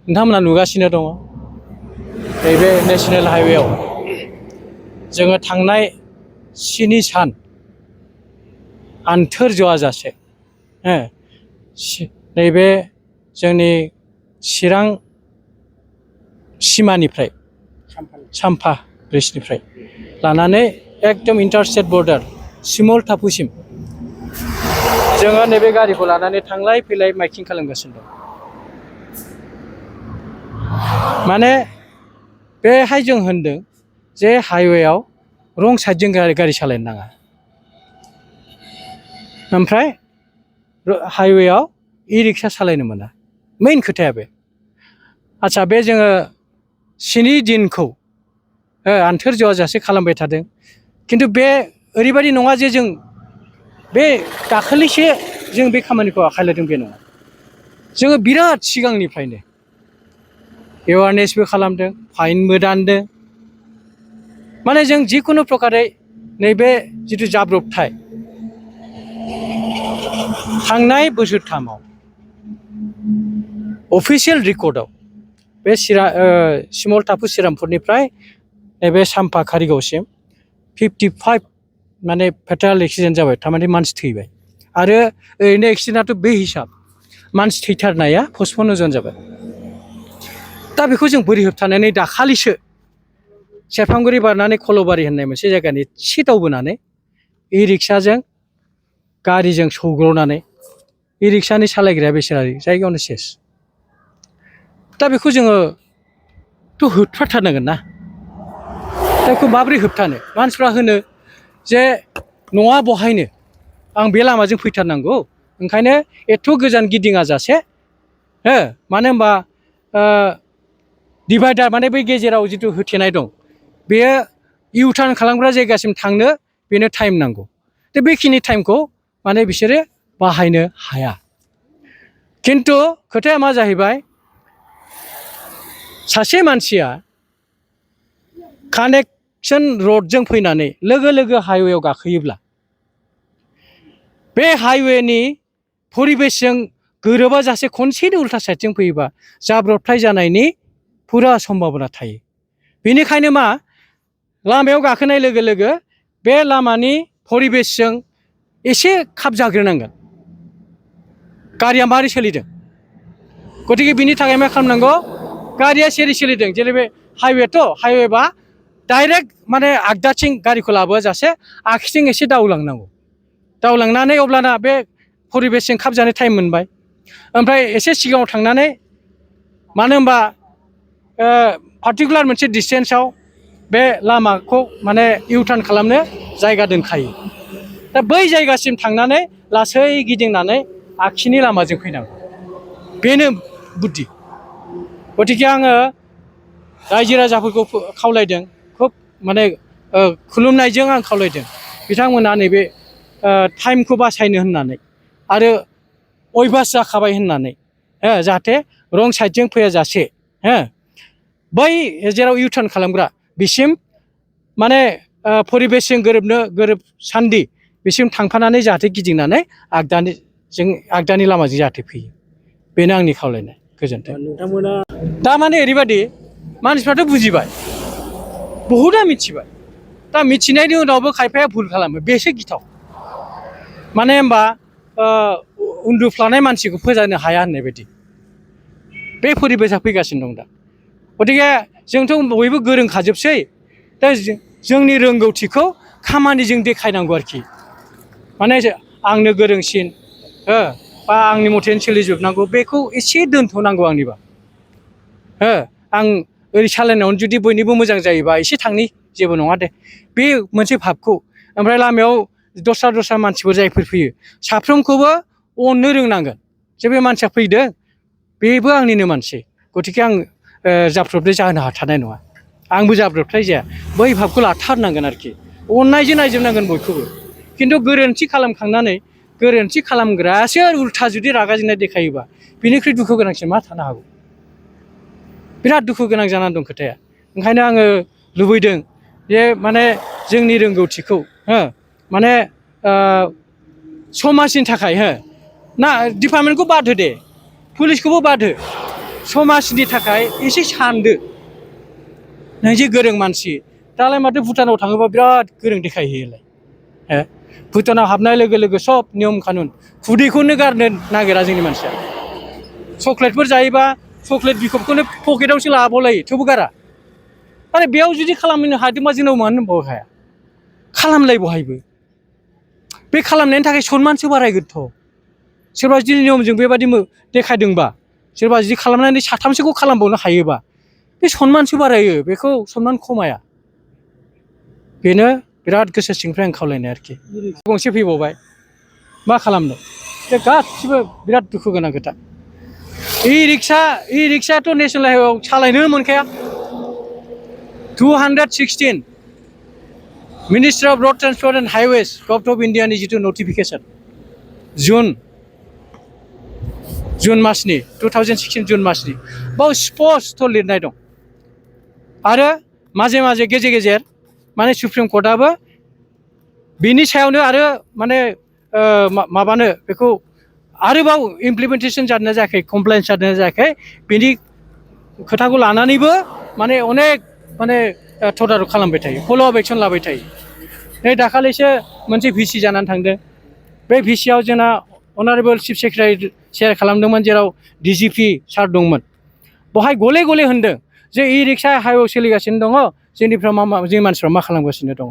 नोंथांमोना नुगासिनो दङ नैबे नेशनेल हाइवेआव जोङो थांनाय 7 सान आन्थोर जआजासे नैबे जोंनि चिरां सिमानिफ्राय साम्फा ब्रिजनिफ्राय लानानै एकदम इन्टारस्टेट बर्डार सिमल टापुसिम जोङो नैबे गारिखौ लानानै थांलाय फैलाय माइकिं खालामगासिनो दं। माने बेहाय जों होनदों जे हाइवेआव रं साइडजों गारि सालायनो नाङा, ओमफ्राय हाइवेआव इ रिक्सा सालायनो मोना। मेइन खोथाया बे। आच्छा, बे जोङो 7 दिनखौ आन्थोर जआजासे खालामबाय थादों, खिन्थु बे ओरैबायदि नङा जे जों बे दाखालिसो जों बे खामानिखौ आखाइ लादों, बे नङा। जोङो बिराद सिगांनिफ्रायनो एवारनेसबो खालामदों, फाइनबो दानदों। माने जों जिखुनु प्रकारै नैबे जिथु जाब्रबथाय थांनाय बोसोरथामाव अफिसियेल रेकर्डआव बे सिमल टापु श्रीरामपुरनिफ्राय नैबे साम्फा कारिगावसिम 55 माने फेटाल एक्सिडेन्ट जाबाय, थारमाने मानसि थैबाय। आरो ओरैनो एक्सिडेन्टआथ' बे हिसाब मानसि थैथारनाया पस्टपन जन जाबाय। दा बेखौ जों बोरै होबथानानै दाखालिसो सेरफांगुरि बारनानै खल'बारि होननाय मोनसे जायगानि एसे दावबोनानै इ रिक्साजों गारिजों सौग्रावनानै इ रिक्सानि सालायग्राया बेसेरा जायगायावनो सेस। दा बेखौ जोङोथ' होबथाथारनांगोन ना। दा बेखौ माबोरै होबथानो? मानसिफ्रा होनो जे नङा बहायनो, आं बे लामाजों फैथारनांगौ, ओंखायनो एथ' गोजान गिदिङा जासे मानो होनबा डिभाइडार माने बै गेजेराव जिथु होथेनाय दं, बेयो इउ टार्न खालामग्रा जायगासिम थांनो बेनो टाइम नांगौ। दा बेखिनि टाइमखौ माने बिसोरो बाहायनो हाया। खिन्थु खोथाया मा जाहैबाय, सासे मानसिया कानेक्सन रडजों फैनानै लोगो लोगो हाइवेआव गाखोयोब्ला बे हाइवेनि परिबेसजों गोरोबा जासे खनसेनो उल्था साइडजों फैयोबा जाब्रबथाय जानायनि फुरा सम्भाबना थायो। बेनिखायनो मा, लामायाव गाखोनाय लोगो लोगो बे लामानि परिबेसजों एसे खाब जाग्रोनांगोन, गारिया मारै सोलिदों। गतिके बिनि थाखाय मा खालामनांगौ, गारिया सेरै सोलिदों, जेरै बे हाइवेबा डाइरेक्ट माने आगदाथिं गारिखौ लाबोआ जासे आगसिथिं एसे दावलांनांगौ। दावलांनानै अब्लाना बे परिबेसजों खाब जानो टाइम मोनबाय। ओमफ्राय एसे सिगाङाव थांनानै, मानो होनबा पार्टिकुलार मोनसे डिस्टेन्सआव बे लामाखौ माने इउ टार्न खालामनो जायगा दोनखायो। दा बै जायगासिम थांनानै लासै गिदिंनानै आगसिनि लामाजों फैनांगौ, बेनो बुद्धि। गतिके आङो रायजो राजाफोरखौ खावलायदों, खुब माने खुलुमनायजों आं खावलायदों बिथांमोना नैबे टाइमखौ बासायनो होननानै आरो अयभास जाखाबाय होननानै जाहाथे रं साइडजों फैया जासे बै जेराव इउ टार्न खालामग्रा बिसिम माने परिबेसजों गोरोबसान्दि बिसिम थांफानानै जाहाथे गिदिंनानै आगदानि लामाजों जाहाथे फैयो, बेनो आंनि खावलायनाय। गोजोन्थों। नोंथांमोना दा माने ओरैबायदि, मानसिफ्राथ' बुजिबाय, बहुदा मिथिबाय। दा मिथिनायनि उनावबो खायफाया भुल खालामो, बेसो गिथाव। माने होनबा उन्दुफ्लानाय मानसिखौ फोजानो हाया होननाय बायदि बे परिबेसा फैगासिनो दं दा। गतिके जोंथ' बयबो गोरोंखाजोबसै, दा जोंनि रोंगौथिखौ खामानिजों देखायनांगौ आरोखि। माने आंनो गोरोंसिन बा आंनि मथेनो सोलिजोबनांगौ, बेखौ एसे दोनथ'नांगौ आंनिबा। आं ओरै सालायनायावनो जुदि बयनिबो मोजां जायोबा एसे थांनि, जेबो नङा दे, बे मोनसे भाबखौ। ओमफ्राय लामायाव दस्रा मानसिफोर जायफोर फैयो, साफ्रोमखौबो अननो रोंनांगोन जे बे मानसिया फैदों, बेबो आंनिनो मानसि, गतिके आं जाब्रबथाय जाहोनो हाथारनाय नङा। आंबो जाब्रबथाय जाया, बै भाबखौ लाथारनांगोन आरोखि। अननायजों नायजोबनांगोन बयखौबो। खिन्थु गोरोन्थि खालामखांनानै गोरोन्थि खालामग्रायासो उल्था जुदि रागा जोंनाय देखायोबा बिनिख्रुइ दुखु गोनांसिन मा थानो हागौ। बिराद दुखु गोनां जानानै दं खोथाया। ओंखायनो आङो लुबैदों जे माने जोंनि रोंगौथिखौ माने समाजनि थाखाय ना डिपार्टमेन्टखौ बाद हो दे, पुलिसखौबो बाद हो, समाजनि थाखाय एसे सानदो नों जे गोरों मानसि दालाय माथो भुटानाव थाङोबा बिराद गोरों देखायहैयोलाय हो भुटानाव हाबनाय लोगो लोगो सब नियम कानुन खुदैखौनो गारनो नागिरा जोंनि मानसिया चक्लेटफोर जायोबा चक्लेट बिखबखौनो पकेटावसो लाबावलायो थेवबो गारा आरो बेयाव जुदि खालामनो हादोंबा जोंनाव मानो होनबाव हाया खालामलाय बहायबो बे खालामनायनि थाखाय सनमानसो बारायगोनथ' सोरबा जुदि नियमजों बेबादि देखायदोंबा सोरबा जुदि खालामनानै साथामसोखौ खालामबावनो हायोबा बे सनमानसो बारायो बेखौ सनमान खमाया बेनो बिराद गोसो सिंनिफ्राय आं खावलायनाय आरोखि गंसे फैबावबाय मा खालामनो बे गासिबो बिराद दुखु गोनां खोथा इ रिक्सायाथ' नेसनेल हाइवेआव सालायनो मोनखाया 216 ministry of road transport and highways government of इन्डियानि जिथु नटिफिकेसन जुन मासनि 2016 जुन मासनि बाव स्पस्ट लिरनाय दं आरो माजे माजे गेजेर गेजेर माने सुप्रिम कर्टआबो बिनि सायावनो आरो माने माबानो बेखौ आरोबाव इमप्लिमेन्टेसन जादोंना जायाखै कमप्लेन्स जादोंना जायाखै बिनि खोथाखौ लानानैबो माने अनेक माने तदारक खालामबाय थायो फल' अफ एक्सन लाबाय थायो नै दाखालिसो मोनसे भिसि जानानै थांदों बे भिसिआव जोंना अनारेबल चिफ सेक्रेटारि शेयार खालामदोंमोन जेराव डिजिपि सार दंमोन बहाय गले गले होनदों जे इ रिक्सा हाइवेआव सोलिगासिनो दङ जोंनिफ्राय जोंनि मानसिफ्रा मा खालामगासिनो दङ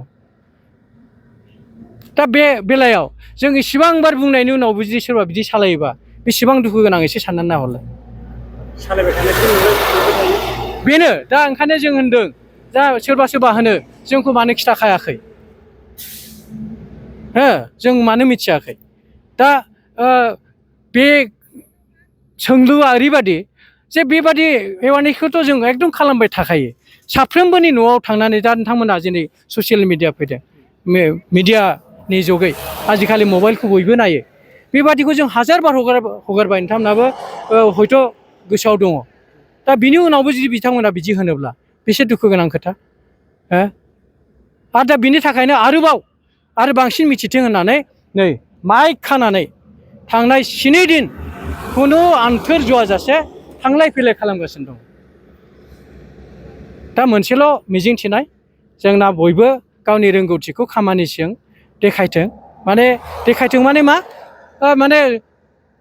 दा बे बेलायाव जों इसेबां बार बुंनायनि उनावबो जुदि सोरबा बिदि सालायोबा बेसेबां दुखु गोनां एसे साननानै नाहरलाय सालायबाय थानायखौ नुबाय थायो बेनो दा ओंखायनो जों होनदों दा सोरबा होनो जोंखौ मानो खिथाखायाखै हो जों मानो मिथियाखै दा बे सोंलुआ ओरैबादि जे बेबादि एवारनेसखौथ' जों एकदम खालामबाय थाखायो साफ्रोमबोनि न'आव थांनानै दा नोंथांमोना दिनै ससियेल मिडिया फैदों मिडियानि जुगै आजिखालि मबाइलखौ बयबो नायो बेबादिखौ जों हाजार बार हगारबाय नोंथांमोनाबो हयथ' गोसोआव दङ दा बिनि उनावबो जुदि बिथांमोना बिदि होनोब्ला बेसे दुखु गोनां खोथा हो आरो दा बिनि थाखायनो आरो बांसिन मिथिथों होननानै नै माइक खानानै थांनाय 7 दिन खुनु आन्थोर ज'आजासे थांलाय फैलाय खालामगासिनो दं दा मोनसेल' मिजिं थिनाय जोंना बयबो गावनि रोंगौथिखौ खामानिजों देखायथों माने मा माने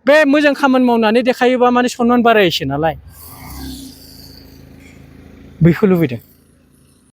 बे मोजां खामानि मावनानै देखायोबा माने सनमान बारायसो नालाय बेखौ लुबैदों